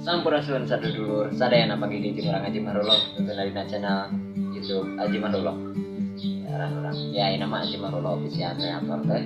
Sampurasun sadulur sadayana, panggih deui jeung urang Aji Mahrullah tentu dina channel YouTube Aji Mahrullah. Aran urang ya ini nama Aji Mahrullah Official Creator teh.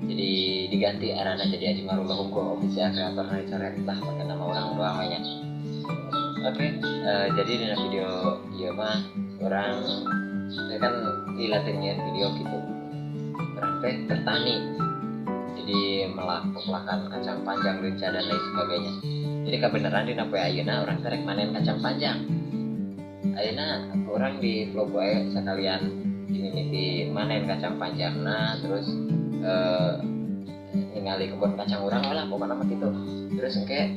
Jadi diganti arana jadi Aji Mahrullah hungkul, Official Creator na dicoret lah, pakai nama urang doang nya. Oke, jadi dina video ieu mah urang saya kan dilatihnya video gitu. Urang teh bertani, jadi melak pepelakan kacang panjang, leunca, dan lain sebagainya. Jadi kebenaran di poe ayeuna urang teh rek manen kacang panjang. Ayeuna urang di vlog wae sekalian dimimiti manen kacang panjang. Nah, terus ningali kebun kacang urang lah pokoknya mah gitu. Terus engke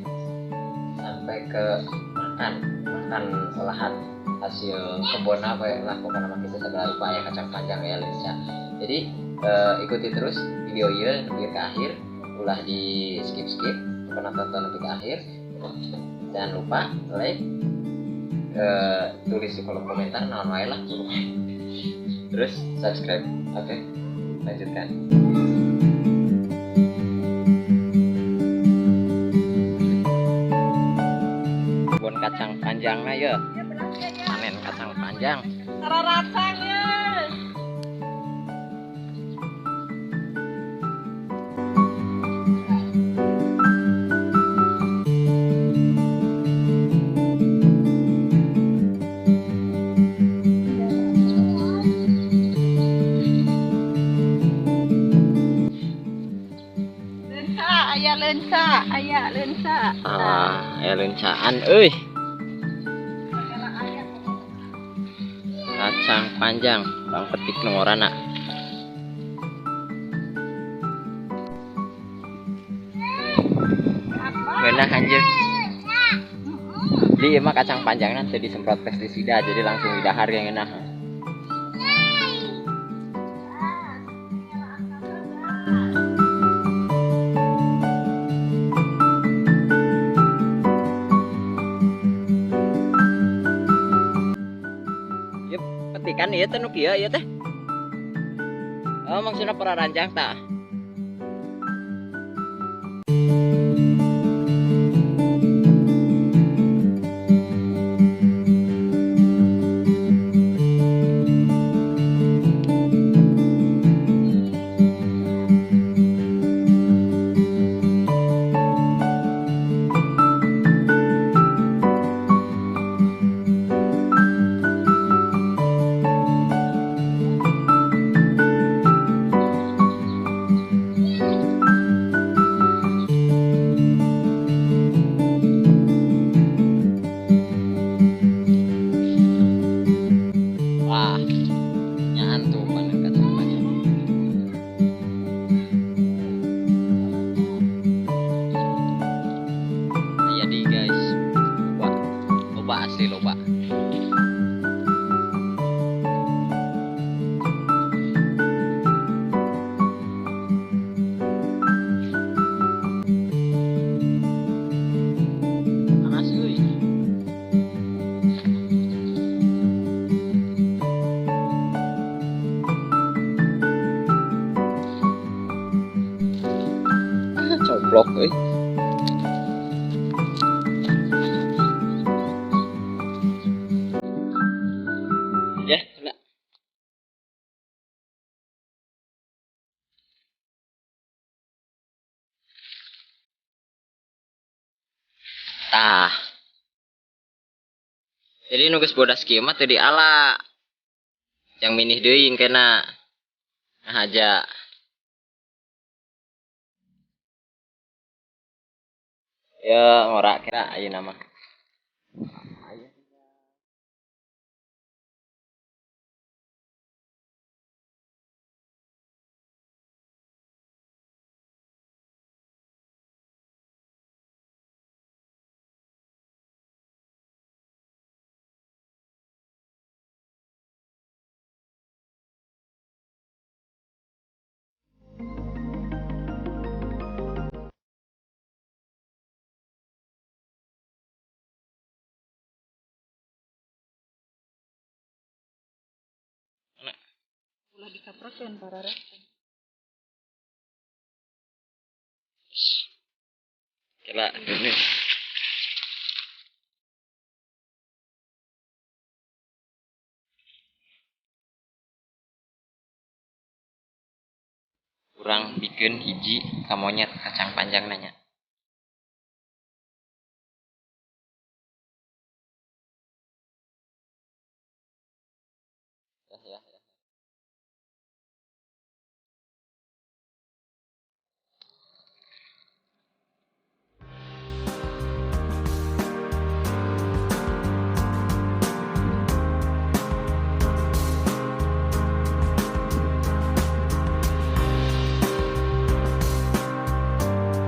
sampai ke makan makan olahan hasil kebun apa ya lah pokoknya mah gitu, segala rupa ya, kacang panjang ya, leunca. Jadi ikuti terus video ini sampai ke akhir, ulah di skip skip, pokoknya tonton sampai ke akhir. Jangan lupa like, tulis di kolom komentar naon wae lah, terus subscribe. Oke, lanjutkan. Kebun kacang panjangnya ya, panen kacang panjang. Raracang ya. Leunca, aya leunca, aya leunca. Ah, aya leuncaan euy. Kacang panjang, bang petik nu ngorana. Ngeunah anjir. Jadi emang kacang panjangnya teu disemprot pestisida, jadi langsung didahar yang ngeunah. Yep, petikan ieu teh nu kieu ieu teh. Oh, maksudna pararanjang tah. Wah, nyaan tuh panen kacang panjang. Aya di guys, loba, loba asli loba. Panas euy. Coplok euy. Ya, kena. Tah. Jadi nu geus bodas kieu mah teu diala. Yang minih deui engkena. Nah aja. Ya ngorak kira ayeuna mah. Ulah dikaprokeun pararacang. Kela ini. Kurang bikin hiji ka monyet kacang panjang nanya. Ya.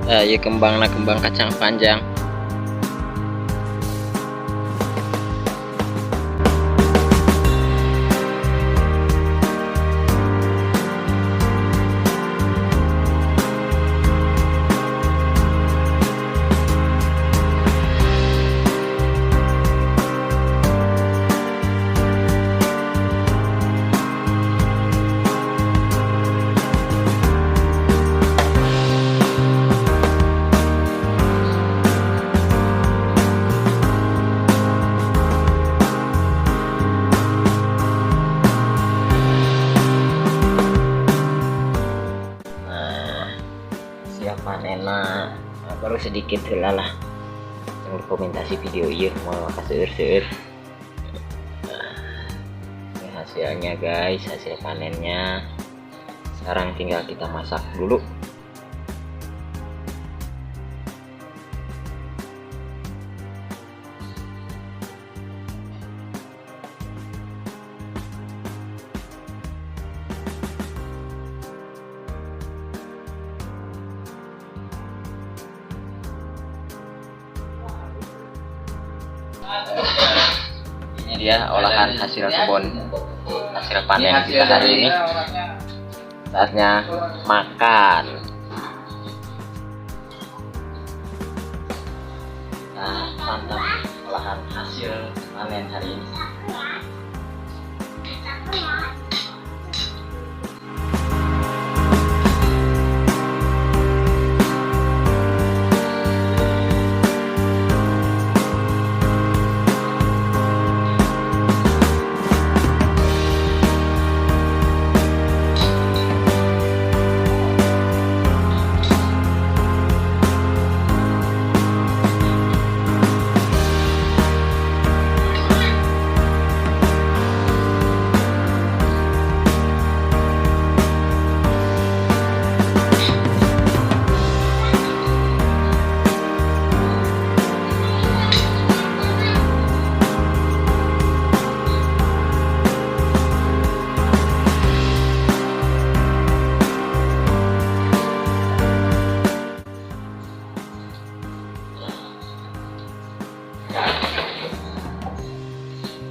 Nah, ya kembang, nah kembang kacang panjang. Panena baru sedikit heula lah. Jangan dokumentasi video ieu mau kaseur-seur. Ini hasilnya guys, hasil panennya. Sekarang tinggal kita masak dulu. Ini dia olahan hasil kebun, hasil panen kita hari ini. Saatnya makan. Nah, mantap olahan hasil panen hari ini.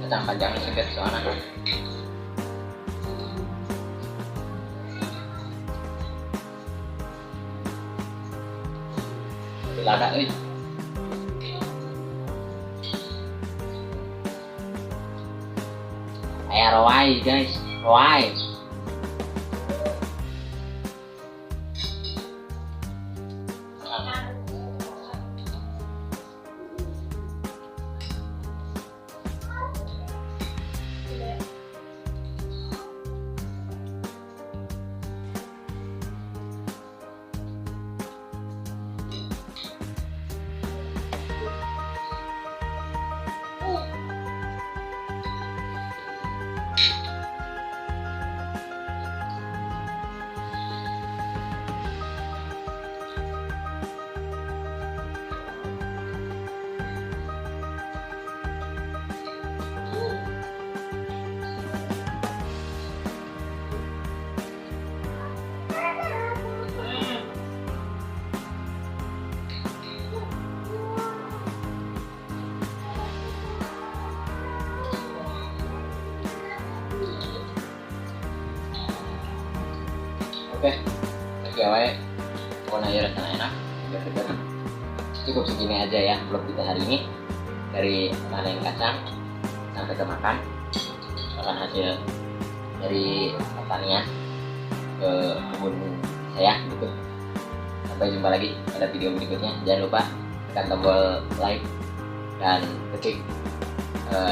Kacang panjang segar soalnya. Lada euy. Aya roai guys, roai. Oke, gawe pokoknya ya rasanya enak, segar-segar. Cukup segini aja ya vlog kita hari ini, dari panen kacang sampai ke makan, makan hasil dari pertanian ke kebun saya gitu. Sampai jumpa lagi pada video berikutnya. Jangan lupa tekan tombol like dan ketik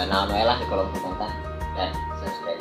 naon wae lah di kolom komentar dan subscribe.